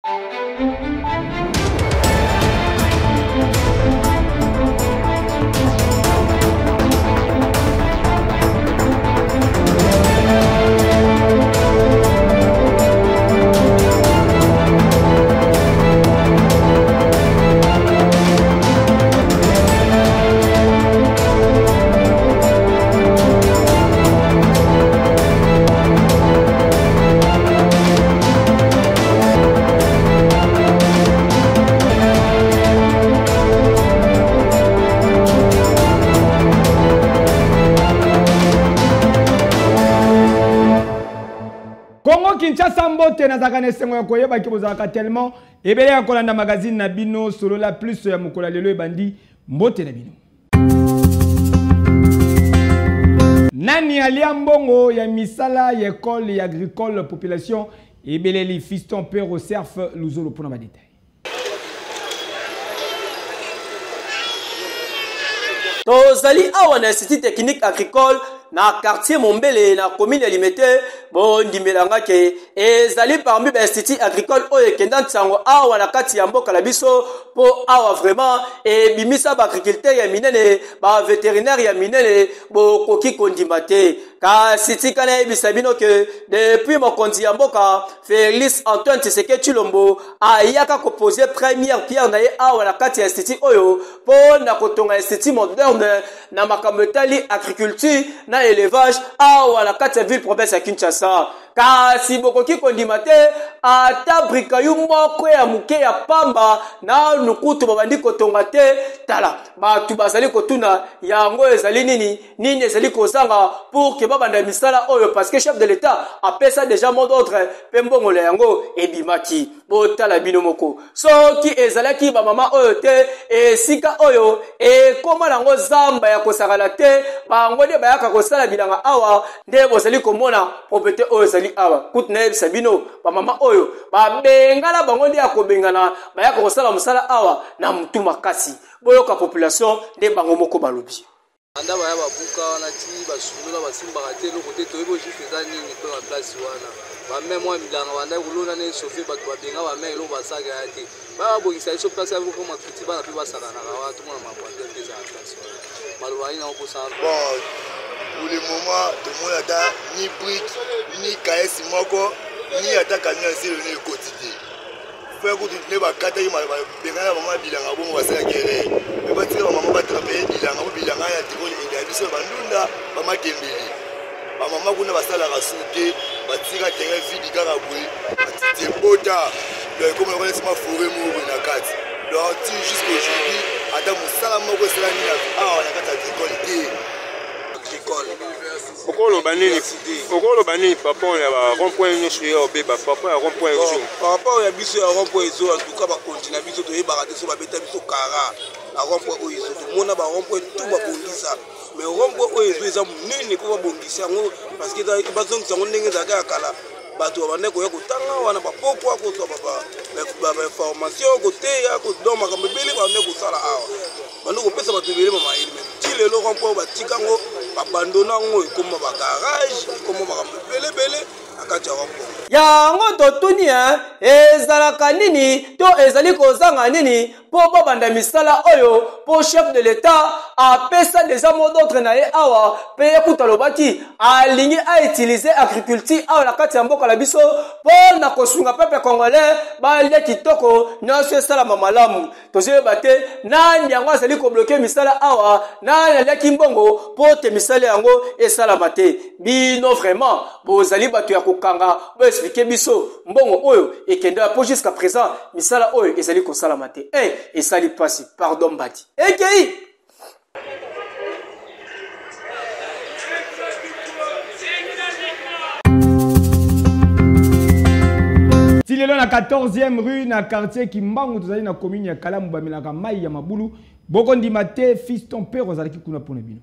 Congo Kinshasa mbote nazalaka na esengo ya koyeba ke bozalaka tellement ebele ya kolanda magazine na bino solola plus ya mokolo ya lelo ebandi mbote na bino nani alia mbongo ya misala ya ekole ya agricole population ebeleli fiston pero serf luzolo mpona badetail Tozali awa na Institut Technique Agricole na quartier Mombele na commune ya Limete. Bondimela nga ke ezali parmi ba institut agricole oyo ekenda nsango awa na kati ya mboka na biso, mpo awa vraiment ebimisa ba agriculteur ya minene, ba veterinaire ya minene, bokoki kondima te. Kasi tika nayebisa bino ke depuis mokonzi ya mboka Felix Antoine Tshisekedi Tshilombo ayaka kopose première pierre na ye awa na kati ya institut oyo mpo na kotonga institut moderne na makambo etali agriculture na élevage awa na kati ya ville province ya Kinshasa. Kasi bokoki kondima te ata brikayu moko ya moke ya pamba nanu kutu babandi kotonga te. Tala bato bazali kotuna yango ezali nini, nini ezali kozanga pour que babanda misala oyo, parce que chef de l'État apesa déjà mot d'ordre mpe mbongo na yango ebimaki. Botala bino moko, soki ezalaki bamama oyo te, esika oyo ekoma nango zamba ya kosakana te, bango nde bayaka kosala bilanga awa, nde bozali komona propriété oyo ezali awa. Kutu nayebisa bino, bamama oyo babengana bango nde ya kobengana, bayaka kosala mosala awa na mutu makasi. Boyoka population nde bango moko balobi. Banda baya babuka wana ti basundola basimbaka te eloko te, toyebi juste eza nini mpo na place wana. Bame mwa bilanga bandaki kolona na esofe, bato babenga bame eloko basaka ya te, baya babongisa biso place ya kokoma kriti, bana mpe basakanaka wana, tomona makambo ya bien mpe ezala place wana. Maloba nini yango mposa? Bon, pour le moment tomoni ata ni brique ni kaesi moko ni ata camion ya zelo ni ekoti te. Frère kutu nde bakataki bengana mama bilanga bongo basalaki erreur me batika bamama batravaille bilanga po bilanga ya trikole ya biso ya bandunda bamakembeli bamama kuna basalaka su te, batika terrain vide kaka boye, batiti ebota donc ekoma lokola neti mwa foret moko boye na kati. Donc ti jusqu'aujourd'hui ata mosala moko esalami awa na kati ya agricole te. Okoloba nini? Okoloba nini par rapport ya ba rond point nyonso ya obeba, par rapport ya rond point ezo? Par rapport ya biso ya rond point ezo, en tout cas bakonzi na biso toyebaka te so babeta biso kara na rond point oyo ezo. Tomona ba rond point tout babongisa, mais rond point oyo ezo eza monene mpo babongisa yango, parce que bazongisa yango ndenge ezalaka ya kala. Bato babandaki koya kotanga wana bapokwa, kozwa bainformation, koteya, donc makambo ebele babandaki kosala awa, bandi kopesa bato ebele bamayele. Mais ti lelo rond point batika yango, babandona yango, ekoma bagarage, ekoma makambo ebele ebele na kati ya rond point yango. Totuni ezalaka nini to ezali kozanga nini mpo babanda misala oyo, mpo chef de l'État apesa déjà mot d'ordre na ye awa, mpe ye kutu alobaki alingi autilize agriculture awa na kati ya mboka na biso mpo na kosunga peuple congolais balia kitoko, nyonso esalama malamu. Tozoyeba te nani yango azali kobloke misala awa, nani aliaki mbongo mpo te misala yango esalama te. Bino vraiment bozali bato ya kokanga, boexplike biso mbongo oyo ekendaka mpo jusqu'à présent misala oyo ezali kosalama te. Esali mpasi, pardon mbadi ekei. Ti lelo na 14e rue na quartier Kimbangu, tozali na commune ya Kalamu, bamelaka mai ya mabulu. Bokondima te, fiston Pero azalaki kuna mpona bino.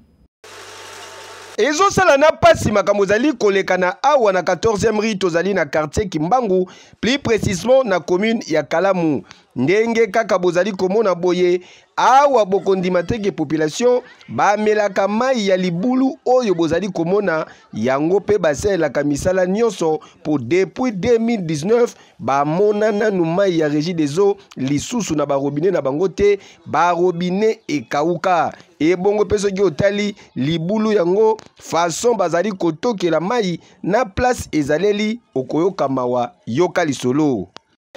Ezosala na pasi makambo ezali koleka na awa na 14e rue, tozali na quartier Kimbangu, plus précisément na commune ya Kalamu. Ndenge kaka bozali komona boye awa, bokondima te ke population bamelaka mai ya libulu oyo bozali komona yango mpe basalelaka misala nyonso, po depuis 2019 bamona nanu mai ya Régie des eaux lisusu na barobinet na bango te. Barobinet ekauka. Ebongo mpe soki otali libulu yango, façon bazali kotokela mai na place ezaleli, okoyoka mawa. Yoka lisolo.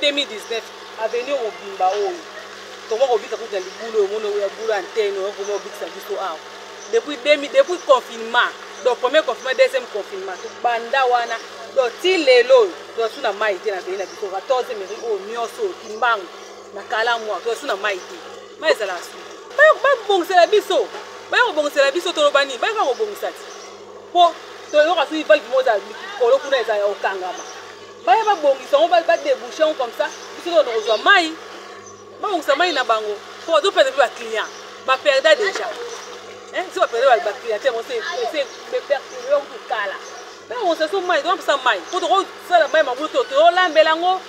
2019, avenir mobimba oyo tokoma kobika kuta libulu oyo, omoni ya bulu antenne oyo koma kobikisa biso awa depuis confinement. Donc premier confinement, deuxième confinement, tobanda wana. Donc ti lelo oyo toza su na mai te na avenue na biso 14 mairie oyo nyonso oyo, Kimbangu na Kalamu awa, toza su na mai te. Mai ezalaka su te. Babongisela biso, baya kobongisela biso. Toloba nini? Bayaka kobongisa ti mpo toyoka soki valve moko eza likolo kuna, eza ya kokangama. Baya babongisa yango, badébouche yango, comme ça biso tokende kozwa mai. Babongisa mai na bango mpo bazopesa mpe baclient, baperda déjà so baperda baclient te. Yango se kala babongisa so mai, tozopesa mai mpo tokosala mai mabulu, to tozolambela yango,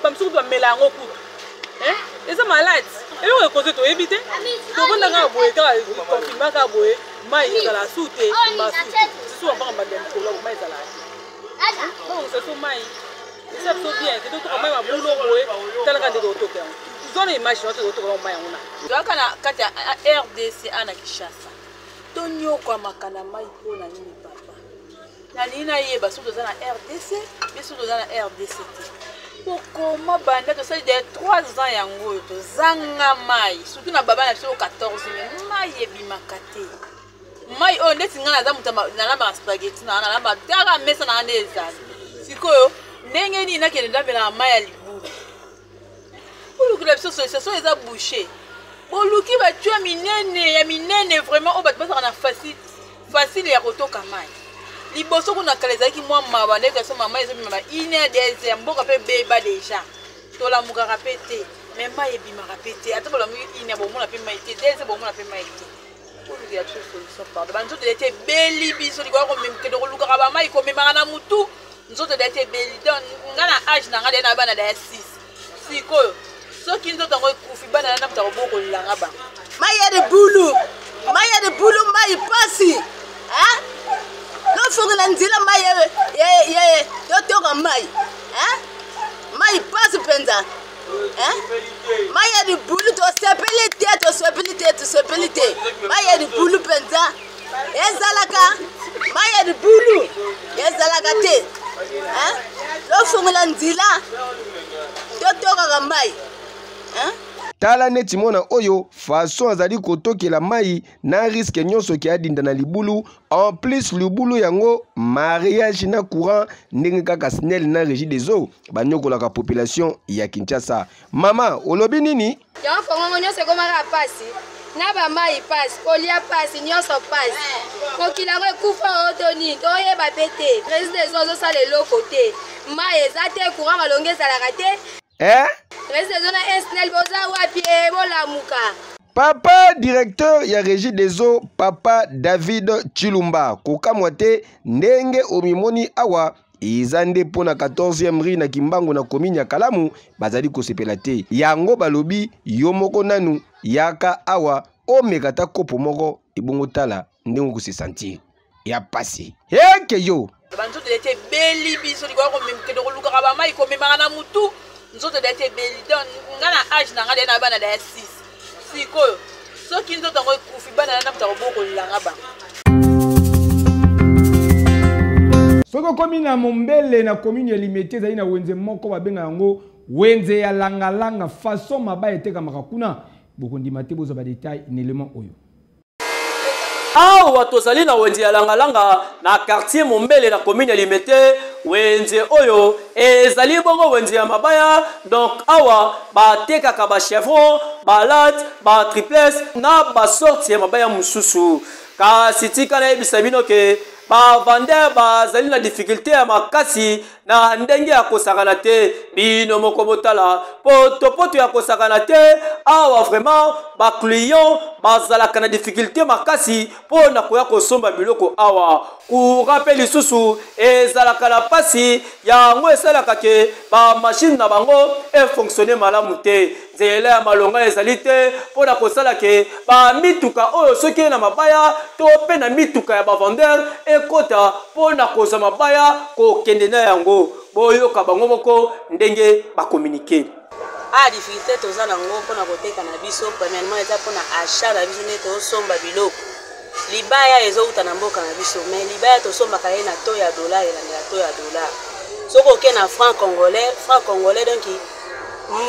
bamisuku bamela yango kutu. Eza malade, eloko ekoze toyebi te. Tovanda kaka boye, kaka confinement kaka boye, mai ezala su te, basu te susu bambaka mbanda ya mikolo, mai ezala te. Babongisa so mai, eza biso bien te. Totoka mai mabulu boye, talaka nde totoka yango, zwana image wana, totoka mai yango na Toyaka na kati ya RDC a na Kinshasa, tonyokwamaka na mai. Mpo na nini, papa? Nalingi nayeba soki toza na RDC, biso toza na RDC te. Pokoma banda tosali de 3 ans yango oyo, tozanga mai, surtout na baba na biso 14 mai, mai ebimaka te. Mai oyo ndeti ngai naza moto nalambaka spaghetti na nalamba kaka mesa na nga nde ezali sikoyo. Ndenge nini nakende ndambelaka mai ya libulu? Bolukela biso solution. So eza bouché, boluki batuyau ya minene, ya minene vraiment, oyo bato bazalaka na facile facile ya kotoka mai. Liboso kuna kala ezalaki mwa mawa, ndenge so mama ezobima ba une heure, 2 heures, mboka mpe beba déjà, tolamukaka mpe te. Mais mai ebimaka mpe te. Ata bolamuki une heure, bomona mpe mai te, 2 heures, bomona mpe mai te. Bolukela biso solution, pardon. Banzoto ete ebeli biso likolo kokende kolukaka bamai, komemaka na mutu, nzoto ete ebeli. Donc nga na age na nga deya na bana daya 6 sikoyo, soki nzoto yango ekufi, bana na moto akobokolelanga bango. Mai ya libulu, mai ya libulu, mai pasi. Nofungola nzela, mai totoka mai, mai pasi mpenza, mai ya libulu. Tosepeli te, tosepeli te, tosepeli te. Mai ya libulu mpenza ezalaka, mai ya libulu ezalaka te. Tofungola nzela, totokaka mai. Tala neti mwana oyo, façon azali kotokela mai na risque nyonso ke adinda na libulu. En plus libulu yango mariage na courant, ndenge kaka SNEL na Régie des eaux banyokolaka population ya Kinshasa. Mama, olobi nini? Yango kongongo nyonso ekomaka pasi na bamai, pasi kolia, pasi nyonso, pasi mokili yango ekufa oyo to nini, toyeba mpe te. Régie des eaux azosala eloko te, mai eza te, courant malongi ezalaka te. Eh? Régie des eaux na SNEL, boza wapi e? Bolamuka. Papa directeur ya Régie des eaux, papa David Chilumba, kokamwa te ndenge omimoni awa. Eza nde mpo na 14e rue na Kimbangu, na commune ya Kalamu, bazali kosepela te. Yango balobi yo moko nanu yaka awa, omeka ta kopo moko, ebongo tala ndenge okose sentir ya pasi eke yo. Banzoto ete ebeli biso likolo kokende kolukaka bamai, komemaka na mutu, nzoto ete ebeli. Donc nga na age na nga deya na bana daya 6 sikoyo, soki nzoto yango ekufi, bana na moto akobokolelanga bango. Soki okomi na Mombele, na commune ya Limete, ezali na wenze moko babenga yango wenze ya Langalanga. Façon mabaya etekamaka kuna, bokondima te. Bozwa badétail na élément oyo. Awa tozali na wenze ya Langalanga, na quartier Mombele, na commune ya Limete. Wenze oyo ezali bongo wenze ya mabaya. Donc awa batekaka bachevron, balatte, batriplex na basorte ya mabaya mosusu. Kasi tika nayebisa bino ke Bavandeur bazali na difficulté ya makasi na ndenge ya kosakana te. Bino moko botala potopoto ya kosakana te awa. Vraiment baclient bazalaka na difficulté makasi mpo na koya kosomba biloko awa. Courant mpe lisusu ezalaka na mpasi, yango esalaka ke bamashine na bango efonctionne malamu te. Nzela ya malonga ezali te mpo na kosala ke bamituka oyo soki na mabaya to mpe na mituka ya bavendeur ekota mpo na kozwa mabaya kokende na yango. Boyoka bango moko ndenge bakomunike. A difficulté toza nango mpona koteka na biso, premièrement eza mpona achat na biso nde tosomba biloko. Libaya ezowuta na mboka na biso, mais libaya tosombaka ye na to ya dollar, elandela to ya dollar. Soki oke na franc congolais, franc congolais donc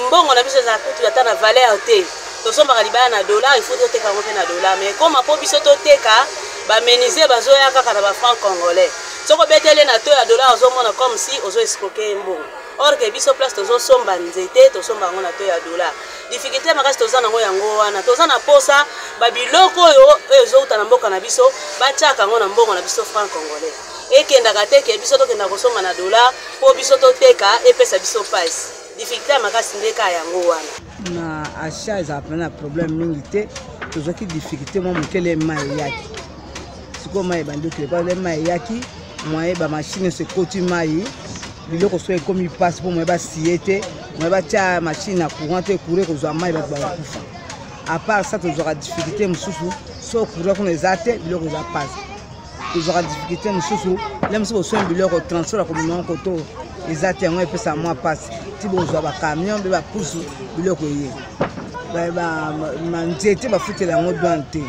mbongo na biso eza kutu ata na valeur te. Tosombaka libaya na dollar, il faut toteka yango mpe na dollar, mais koma mpo biso toteka, bamenuisier bazoya kaka na bafranc congolais. Soki obeteli na to ya dollar, ozomona comme si ozo escroke ye mbongo, or ke biso place tozosomba nzete, tosomba yango na to ya dollar. Difficulté makasi toza nango yango wana. Toza na posa babiloko oyo oyo ezouta na mboka na biso, batiaka yango na mbongo na biso franc congolais. Ekendaka te ke biso tokenda kosomba na dollar mpo biso toteka, epesa biso mpasi. Difficulté ya makasi nde kaka yango wana. Na achat ezala mpena na problème mingi te. Tozwaki difficulté mwa moke le mai eyaki. Sikoyo mai ebandi okele, le mai eyaki, moye bamashine nyonso ekoti mai, biloko so ekomi mpasi mpo moye basiye te, moye batya mashine na courant te, courant ekozwa mai, bato bakokufa. À part ça, tozwaka difficulté mosusu, so courant kuna eza te, biloko eza mpasi. Tozwaka difficulté mosusu le mosusu, bosombi biloko, transport ya komema koto eza te, yango epesa mwa mpasi ti bozwa bacamion mpe bapusu biloko eye. Banzete bafutela yango douane te,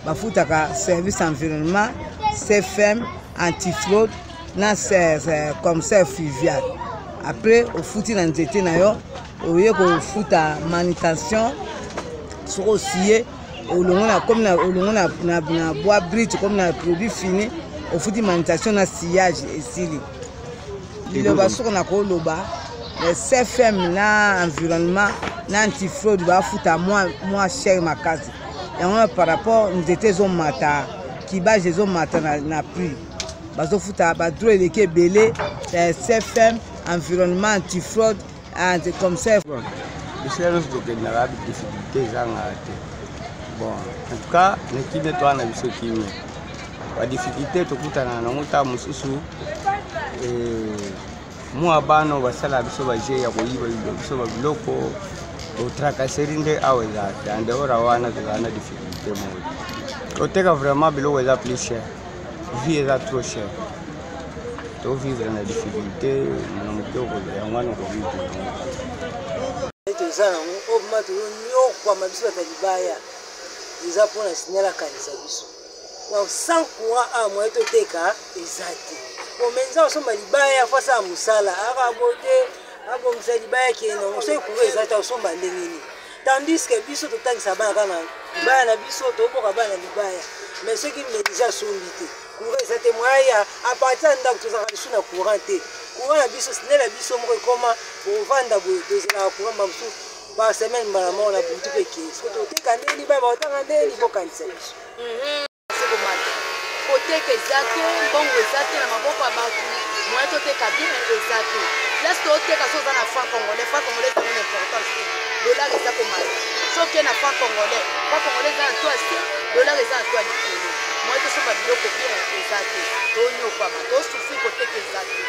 bafutaka service environnement, CFM, antifraude na commissaire fluvial. Après ofuti na nzete na yo, oye kofuta manutention. Soki osiye, olongo na komi na olongo na, na, na bois brut komi na produit fini, ofuti manutention na sillage, esili. Liloba soko na koloba, CFM na environnement na antifraude bafuta mwa, mwa cher makasi. Yango par rapport nzete ezomata, kibage ezomata na, na prix, bazofuta badroit eleki ebele: CFM, environnement, antifraude, anti commissaire. Bisika nyonso tokendaka, difficulté ezangaka te. Bon, en tout cas na kimia, toa na biso kimia. Badifficulté tokutana nango ntango mosusu, mwa bana oyo basala biso baje ya koyiba biso babiloko, otracasserie nde awa ezala te. En dehors wana, tozala na difficulté moko. Koteka vraiment biloko eza plus cher, vie eza trop cher, tovivre na difficulté na moke okozwa yango wana, okovivre yango. Toza yango oyo ma tozonyokwama biso bato ya libaya, eza mpona signal akanisa biso. Donc sans courant awa, moye toteka eza te. Omenza osomba libaya, fo asala mosala akabo te, abongisa libaya kende yango. Soki courant eza te, osomba ndenge nini? Tandis que biso totangisa bana kaka na libaya na biso, toboka bana na libaya. Mais soki menuisier asombi te, courant eza te, moya ya à partir ya ndako tozalaka lisusu na courant te. Courant na biso, SNEL ya biso moko ekoma kovanda boye, tozelaka courant bamosusu par semaine mbala moko na butu mpe ekei. Soki toteka ndeni, bana bakotanga ndeni? Bokanisa biso. Komata koteka eza te, mbongo eza te na maboko ya bato, moyen toteka bien eza te. Place toteka, so oza na franc congolais, franc congolais ezango na importance te. Dollar eza komata. So okei na franc congolais, franc congolais eza na to ya se, dollar eza na to ya likolo. Moyen tosomba biloko bien eza te, tonyokwama, tosufri, koteka eza te.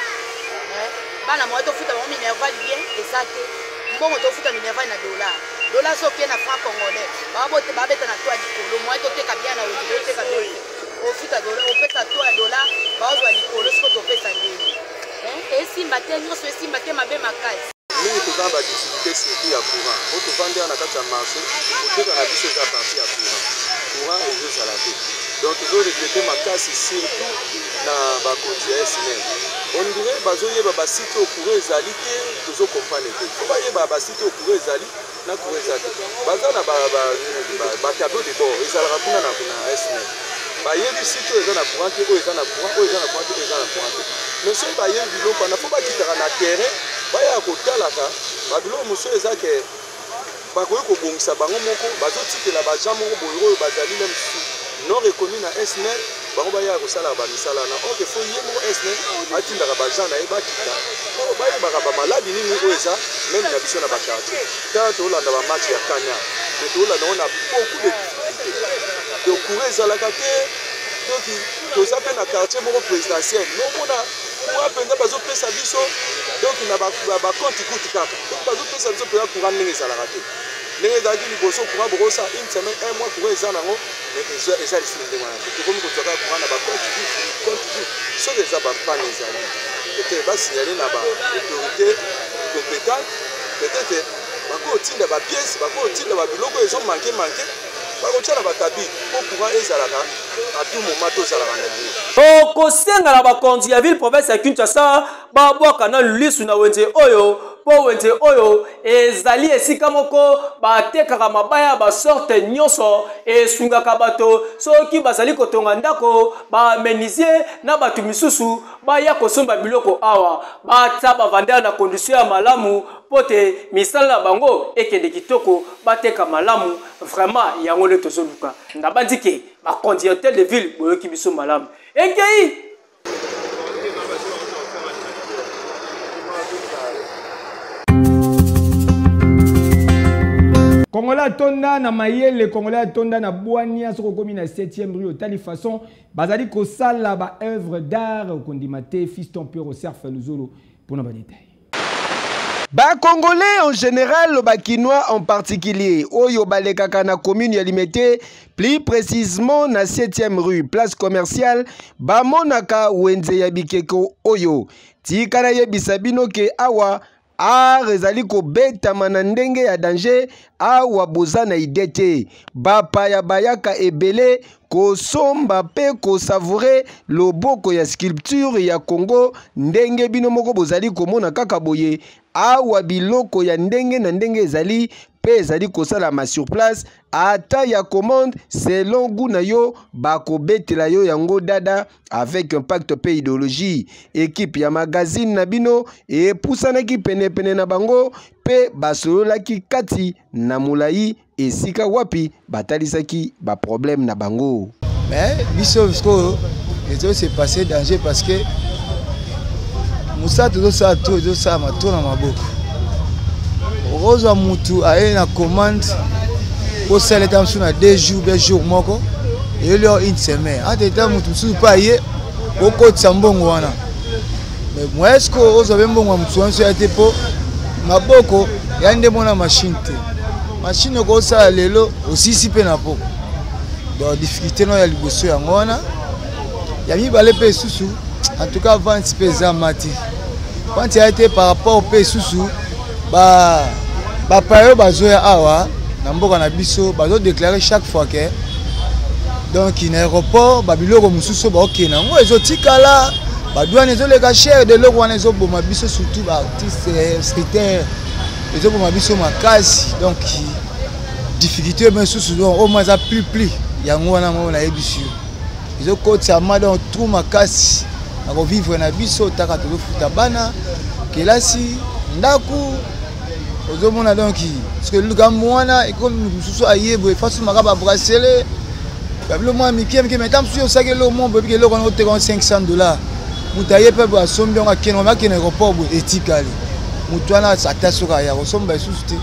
Bana, moyen tofuta bango minerval bien eza te. Mbongo tofuta minerval na dollar, dollar so okei na franc congolais, babeta na to ya likolo. Moyen toteka bien na wenze, toteka bien te. Ofuta dollar, opesa to ya dollar, bazwa likolo. Siko topesa ndenge esimba te, nyonso esimba te, mabe makasi. Mingi toza na badifficulté, surtout ya courant. Po tovandi awa na kati ya marché, koteka na biso eza parti ya courant. Courant ezozala te, donc tozoregrete makasi, surtout na bakonzi ya SNEL. On dirait bazoyeba basite oyo courant ezali te, tozokomprendre te. Fo bayeba basite oyo courant ezali na courant eza te. Baza na batableau de bord ezalaka kuna na SNEL, bayebi site oyo eza na courant te, oyo eza na courant, oyo eza na courant te, oyo eza na courant te. Mais soki bayebi biloko wana, fo bakitaka na terrain, baya kotalaka babiloko mosusu eza ke bakoki kobongisa bango moko. Bazotikela baagent moko boye oyo bazali na mosusu non reconnu na SNEL. Bango bayaka kosalaka bamisala wana, or que faut ye moko SNEL atindaka baagent na ye bakita mpo bayebaka bamaladi nini oyo eza meme na biso na baquartier. Tala tolanda bamatch ya Kanya, mais tolanda yango na beaucoup de difficulté, donc courant ezalaka te. Donc toza mpe na quartier moko présidentiel, mais omona courant mpenza bazopesa biso donc na bacompte kutu kaka, donc bazopesa biso mpenza courant ndenge ezalaka te, ndenge ezalaki liboso. Courant bokosala une semaine, un mois, courant eza nango, mais eza lisusu ndenge wana te. Tokomi kozwa kaka courant na bacompte compte goutte. Soki eza bapanne ezali, peut-être basignale na baautorité compétente, peut-être bakotinda bapièce, bakotinda babiloko ezomanke manke, bakotia na bakabi mpo courant ezalaka à tout moment, tozalaka na yango. Okosenga na bakonzi ya ville province ya Kinshasa babwaka na lisu na wenze oyo, mpo wenze oyo ezali esika moko batekaka mabaya basorte nyonso esungaka bato soki bazali kotonga ndako, bamenisie na bato misusu baya kosomba biloko awa. Batia bavandere na kondisio ya malamu mpo te misala na bango ekende kitoko, bateka malamu. Vraiment yango nde tozoluka. Nabanzi ke bakonzi ya hotel de ville boyoki biso malamu. Ekei. Congolais atonda na mayele, Congolais atonda na bwania. Soki okomi na 7e rue, otali façon bazali kosala ba œuvre d'art, okondima te. Fiston Pero Serfe Luzolo mpona badetail. Ba Congolais en général, ba Kinois en particulier, oyo balekaka na commune ya Limete, plus précisément na 7e rue, place commerciale, bamonaka wenze ya bikeko oyo. Tika nayebisa bino ke awa art ezali kobetama na ndenge ya danger. Awa boza na ide te, bapaya bayaka ebele kosomba mpe kosavoure loboko ya sculpture ya Congo ndenge bino moko bozali komona kaka boye. Awa biloko ya ndenge na ndenge ezali mpe ezali kosalama sur place, ata ya commande selon goût na yo, bakobetela yo yango dada avec impact mpe idéologie. Ekipe ya magazine na bino epusanaki penepene na bango mpe basololaki kati na molai esika wapi batalisaki baproblème na bango. Mais biso sikoyo ezo se passer danger parce que mosala tozosala to ezosalama to na maboko. Okozwa mutu aye na commande kosala eta mosusu na 2 jours bien jour moko, eyeli yo une semaine. Entre temps mutu mosusu mpe aye okotisa mbongo wana, mais moyen sikoyo ozwa mpe mbongo ya motu wana so ya te, mpo maboko ya nde mona machine te. Machine okosala lelo, osisi mpe na poko. Donc difficulté no ya liboso yango wana. Ya mibale mpe lisusu, en tout cas vente mpe eza mati, vente ya te par rapport mpe lisusu bapaya oyo bazoya awa na mboka na biso, bazodeklare chaque fois ke donc na aéroport babiloko mosusu baokende yango ezotikala, badouane ezoleka cher de eloko wana ezoboma biso, surtout baartiste scripteur, ezoboma biso makasi. Donc difficulté mosusu donc oyo mwa eza plus plus yango wana moko nayebisi yo, ezokotisa ma donc trou makasi na kovivre na biso. Taka tozofuta bana kelasi, ndako ozomona. Donc parce que likambo wana ekomi mosusu aye boye fasomaka babracelet, babilo mwa mike mike, mais ntango mosusu osaki eloko moko boyebi eloko wana oteka 500 $, moto aye mpe boye asombi yango, akende akende aéroport boye, etikali moto wana ata soki aya kosomba lisusu te.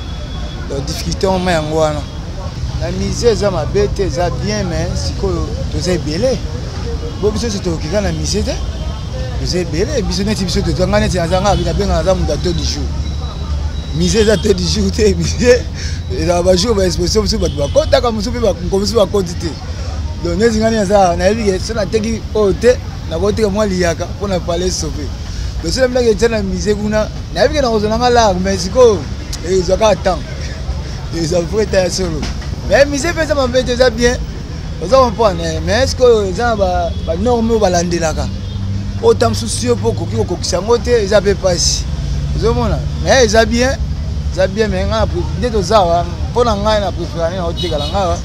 Donc difficulté wana yango wana. Na musée eza mabe te, eza bien, mais sikoyo toza ebele bo biso nyonso tokokika na musée te, toza ebele. Biso neti biso toza, ngai neti naza, ngai nabenga naza moto ya taux du jour. Musée eza taux du jour te, musée ezala bajour baexposition mosusu bato bakotaka, mosusu mpe mosusu bakoti te. Donc neti ngai naza, nayebi ke so nateki oyo te, nakoteka mwa liyaka mpo na palais sauve. Donc so nabinaki etia na musée kuna, nayebi ke nakozwa nanga lar, mais sikoyo ezwa kaka temps, eza vrai temps ya solo. Mais musée mpe eza mabe te, eza bien, oza comprendre, mais sikoyo eza na banorme oyo balandelaka, oyo ta mosusu yo mpo okoki kokokisa yango te, eza mpe mpasi ozomona. Mais eza bien, eza bien, mais ngai nde toza awa mpo na ngai na préférane na otekala ngai awa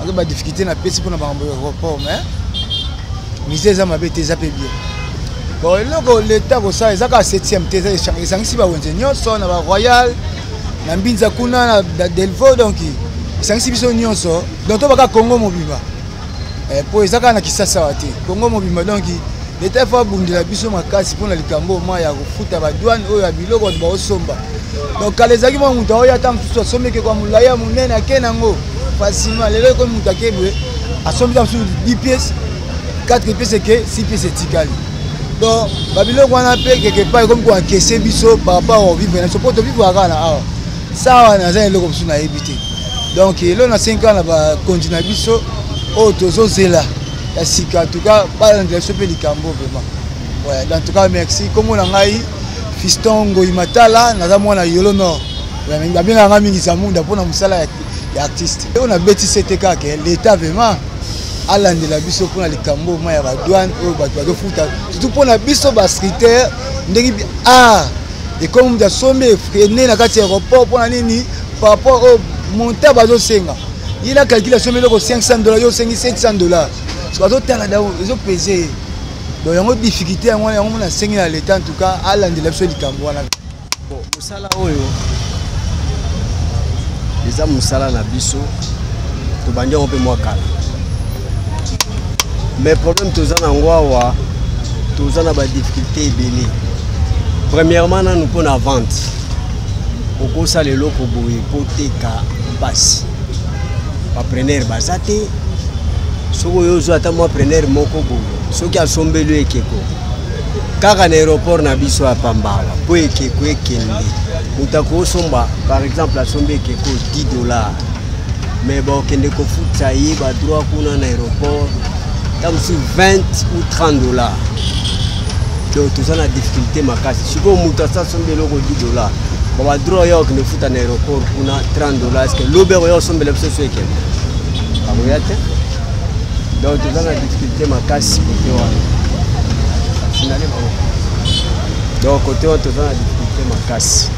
azo badifficulté napesi mpona makambo ya aéroport. Mais musée eza mabe te, eza mpe bien. Bon, eloko leta kosala eza kaka 7e te, eza esangisi bawenze nyonso na baroyal, na Mbinza kuna, na Delvaux, donc esangisi biso nyonso, donc tobaka Congo mobimba. Mpo eza kaka na Kisasa awa te, Kongo mobimba. Donc leta faut abundela biso makasi mpona likambo ma ya kofuta badouane oyo ya biloko bato baosomba. Donc kala ezalaki mwa moto aoya, ata mosusu asombi ekeko ya molai ya monene, ake nango facilement. Lelo ekomi moto ake boye, asombi ta mosusu 10 pièces, 4 pièces eke, 6 pièces etikali. Donc babiloko wana mpe quelque part ekomi koencaisser biso par rapport ovivre na biso, mpo tovivre kaka na awa. Sawa, naza eloko mosusu nayebi te. Donc eloko nasengi kaka na bakonzi na biso oyo tozozela ya sika, en tout cas balandela biso mpe likambo vraiment. Ouais, en tout cas merci. Kombo na ngai Fiston Ngoi Matala, naza mwana Yolo Nord, babengaka ngai mingi Zamunda mpona mosala ya artiste oyo nabeti sete. Kaka l'état vraiment alandela biso mpona likambo ma ya badouane oyo bato bazofuta, surtout mpona biso basculpteur, ndenge art ekomi, moto asombi efreiner na kati ya aéroport. Mpona nini? Par rapport oyo montant bazosenga ye na calcul, asombi eloko 500 dollar, yo osengi 700 dollar, so azotala da ezopese ye. Donc yango difficulté yango wana, yango mona asengi na l'état en tout cas alandela biso likambo wana. Bon, mosala oyo eza mosala na biso, tobandi yango mpe mwa kala, mais problème toza nango awa, toza na badifficulté ebele. Premièrement nanu mpo na vente, okosala eloko boye mpo teka mpasi, bapreneur baza te. Soki oyo ozwa ata mwa preneur moko boye, soki asombeli ekeko kaka na aéroport na biso ya pamba awa, mpo ekeko ekende, moto akosomba, par exemple asombi ekeko 10 dollars, mais bakokende kofuta ye badroit kuna na aéroport ta mosusu 20 ou 30 dollars. Donc toza na difficulté makasi. Sikoyo moto asa asombi eloko 10 dollars, badroit oyo akokende kofuta na aéroport kuna 30 dollars, est-ce lobi akoya kosombela biso so ekende? Akoya te. Donc toza na difficulté makasi côté wana. Sinale bango. Donc côté wana toza na difficulté makasi.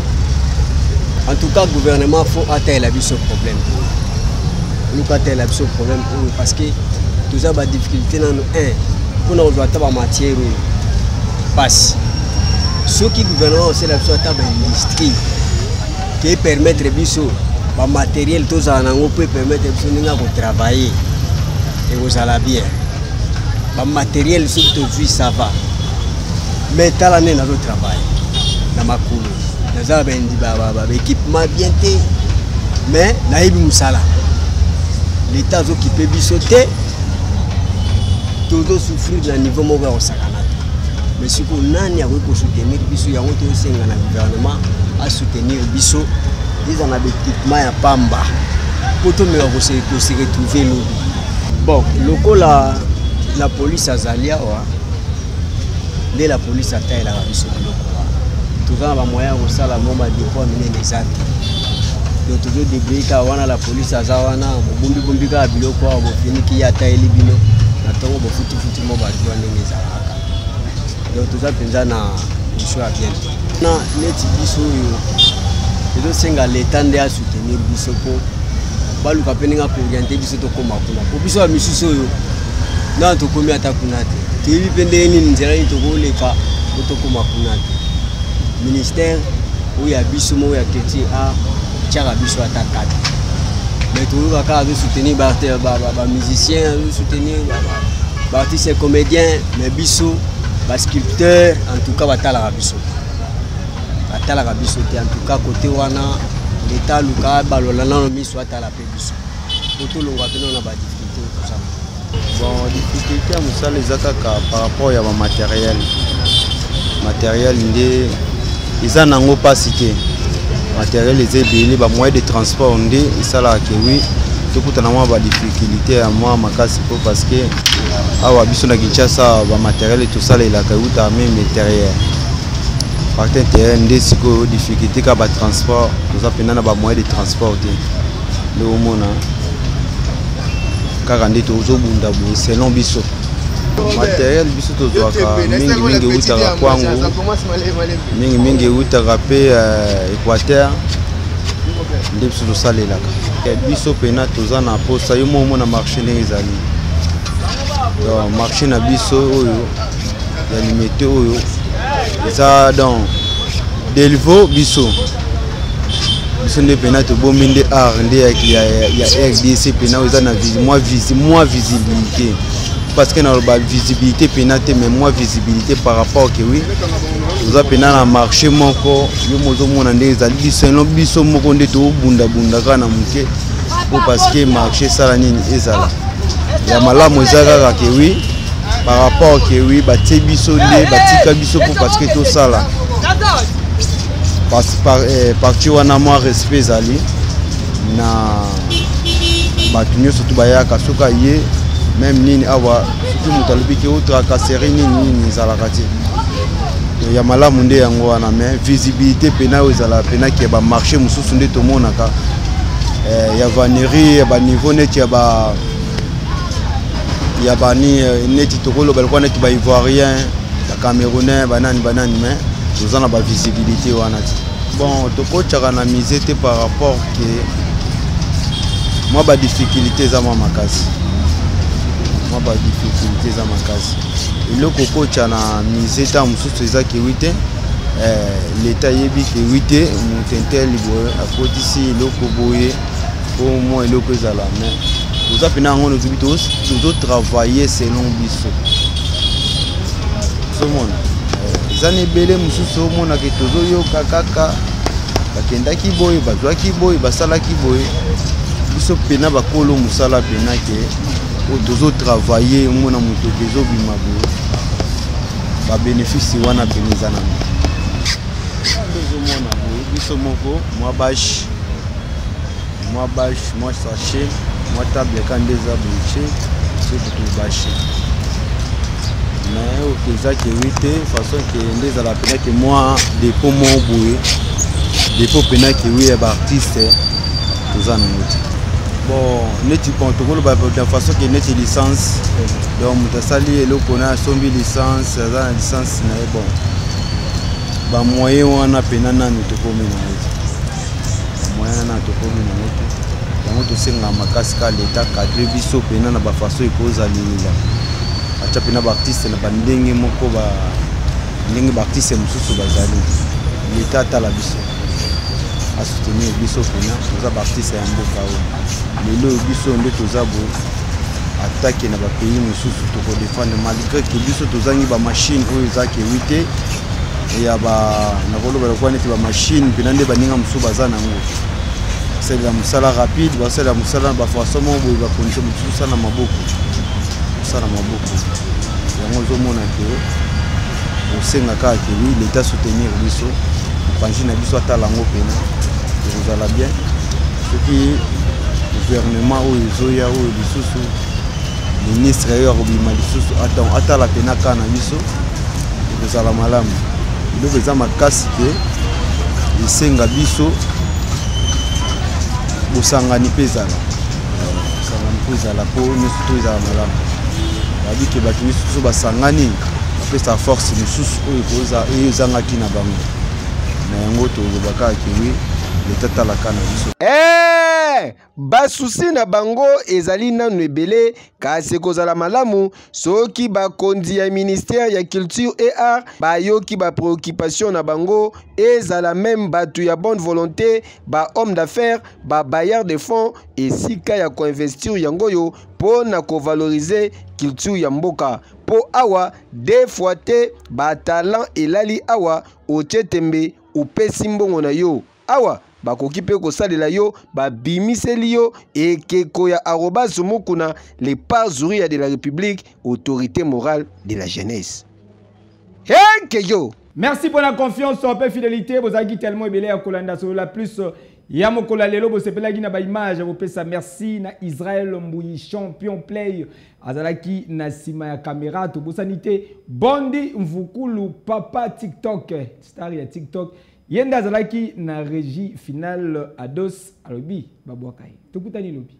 En tout cas gouvernement faut atayela biso problème oyo, luka atayela biso problème oyo, parce que toza badifficulté nano 1 mpona kozwa ata bamatière oyo pasi. Soki gouvernement osala biso ata baindustrie ke permettre biso bamatériel tozala nango mpo epermettre biso ndenge ya kotravailler, ekozala bien. Bamatériel soki tozwi, ça va. Mais tala nde nazotravailler na makolo, naza baéquipement bien te, mais nayebi mosala. L'état azokipe biso te, tozosouffrir na niveau moko ya kosakana te. Mais sikoyo nani akoki kosoutenir biso? Yango tozosenga na gouvernement asoutenir biso, eza na baéquipement ya pamba mpo tomeka kose retrouver lobi. Bon, lokola la police azali awa, nde la police atayelaka biso biloko wana. Toza na bamoyen ya kosala mo badépôt ya minene eza te, donc tozodébrouiller kaka wana. La police aza wana, bobombibombi kaka biloko awa, bofiniki, ye atayeli bino na ntongo, bofutifuti mo badroit ndenge ezalaka. Donc toza mpenza na position ya bien te. Na neti biso oyo ezosenga leta nde asoutenir biso mpo baluka mpe ndenge akoorienter biso tokóma kuna, po biso ya misusu oyo nana tokómi ata kuna te, toyebi mpe ndenge nini, nzela nini tokoleka po tokóma kuna te. Ministère oyo ya biso moko ya culture art tiaka biso ata kati, mais toyoka kaka azosoutenir bamusicien, azosoutenir baartiste comédien, mais biso basculpteur en tout cas batalaka biso, batalaka biso te. En tout cas côté wana leta aluka balola nano miso, atala mpe biso po tolongwa mpe nano na badifficulté oyo tozala. Bon, difficulté ya mosala eza kaka par rapport ya bamatériel. Matériel nde eza nango mpasi te, matériel eza ebele. Bamoyen de transport nde esalaka ke wi tokutana mwa badifficulté ya mwa makasi, mpo parce que awa biso na Kinshasa bamatériel tosalelaka eutaka même intérieur, partie intérieur. Nde sikoyo difficulté kaka batransport, toza mpenza na bamoyen de transport te. Nde omona kaka nde tozobunda boye selon biso. Matériel biso tozwaka mingimingi eutaka Kwango, mingimingi eutaka mpe Équateur, nde biso tosalelaka. Biso mpena toza na posa yo mo omona marché ndenge ezali. Donc marché na biso oyo ya Limete oyo eza donc Delvaux. Biso Biso nde mpena tobombi nde art nde ya, ya, ya RDC mpena oyo eza na mwa visibilité, parce que naloba visibilité mpena te, mais mwa visibilité par rapport ke oui, toza mpena na marché moko. Yo mozomona nde ezali biso biso moko nde tobundabunda kaka na moke po parce que marché esala nini, ezala ya malamu. Eza kaka ke oui, par rapport ke oui, batie biso nde batika biso po parce que tosala parti wana. Mwa respect ezali na bato nyonso to bayaka. Soki aye même nini awa, soki moto alobi ke otracasserie nini nini, ezalaka te ya malamu nde yango wana. Mais visibilité mpena oyo ezalaka mpena ke bamarché mosusu nde tomonaka ya vannerie ya baniveau neti ya ba ya bani neti tokoloba lokola neti baivoirien, bacamerounais, banani banani, mais toza na bavisibilité wana te. Bon, tokotiaka na musée te par rapport ke mwa badifficulté eza mwa makasi, mwa badifficulté eza makasi. Eloko okotya na musée, ntango mosusu eza kewi te, leta ayebi kewi te, moto inteli boye akotisi eloko boye po mwa eloko ezala. Mais toza mpena yango nozobi, tozotravaille selon biso. Ozomona eza na ebele mosusu omonaka tozoyoka kaka bakendaki boye, bazwaki boye, basalaki boye. Biso mpena bakolo mosala mpena ke oyo tozotravaille, omona motoki ezobima boye, babénéfice wana pene eza nano nde ozomona boye. Biso moko mwa bâche, mwa bâche, mwa sachet, mwa table ka nde eza boye, tie soki tobâche. Mais oyo eza kewi te, façon ke nde ezala mpena ke mwa dépôt moko boye, dépôt mpena kewi ya baartiste toza nango te. Bon, neti bon, tokoloba de façon ke neti licence, donc moto asali eloko na asombi licence, aza na licence na ye. Bon, bamoyen wana mpena nanu tokomi nango te, bamoyen wana tokomi nango te. Yango tosengaka makasi ka leta cadre biso mpena na bafaçon ekozalelela, atya mpena baartiste na bandenge moko ndenge baartiste mosusu bazali. Leta atala biso, asoutenir biso mpena. Toza baartiste ya mboka oyo. Lelo oyo biso nde toza boye, atake na bapays mosusu tokodefendre, malgré ke biso tozangi bamachine oyo eza kewi te ya ba nakoloba lokola neti bamachine mpena nde baninga mosusu baza nango, basalela mosala rapide, basalela mosala na bafaçon moko boye, bacondition mosusu osala na maboko, osala na maboko. Yango ozomona ke osenga kaka ke oui, l'état soutenir biso, mopanzi na biso atala yango mpena, ekozala bien. Soki gouvernement oyo ezoya oyo lisusu, ministre oyo akobima lisusu, atala mpena ka na biso, ekozala malamu. Eloko eza makasi ke esenga biso bosangani mpe ezala, bosangani mpe ezala mpo nyonso to ezala malamu. Babi ke bato nyonso so basangani, bapesa force mosusu oyo ezangaki na bango. Na yango toloba kaka ke oui, leta talaka na biso. Basusi na bango ezali nanu ebele, kasi ekozala malamu soki bakonzi ya ministère ya culture et art bayoki bapréoccupation na bango, ezala même bato ya bonne volonté, bahomme d'affaires, babailleur de fonds, esika ya koinvestir yango oyo mpo na kovalorize culture ya mboka. Mpo awa deux fois te batalent elali awa, otie tembe, opesi mbongo na yo awa, bakoki mpe kosalela yo, babimiseli yo ekeko ya arobase Mukuna, le pazuria de la République, autorité morale de la jeunesse. Henke yo. Merci pour la confiance mpe fidélité. Bozalaki tellement ebele ya kolanda Solola Plus ya mokolo ya lelo. Bosepelaki na baimage, bopesa merci na Israel Mbuyi, champion play, azalaki na nsima ya caméra. Tobosani te Bondi Mvukulu, papa TikTok, star ya TikTok, ye nde azalaki na régie finale. Ados alobi babwaka ye. Tokutani lobi.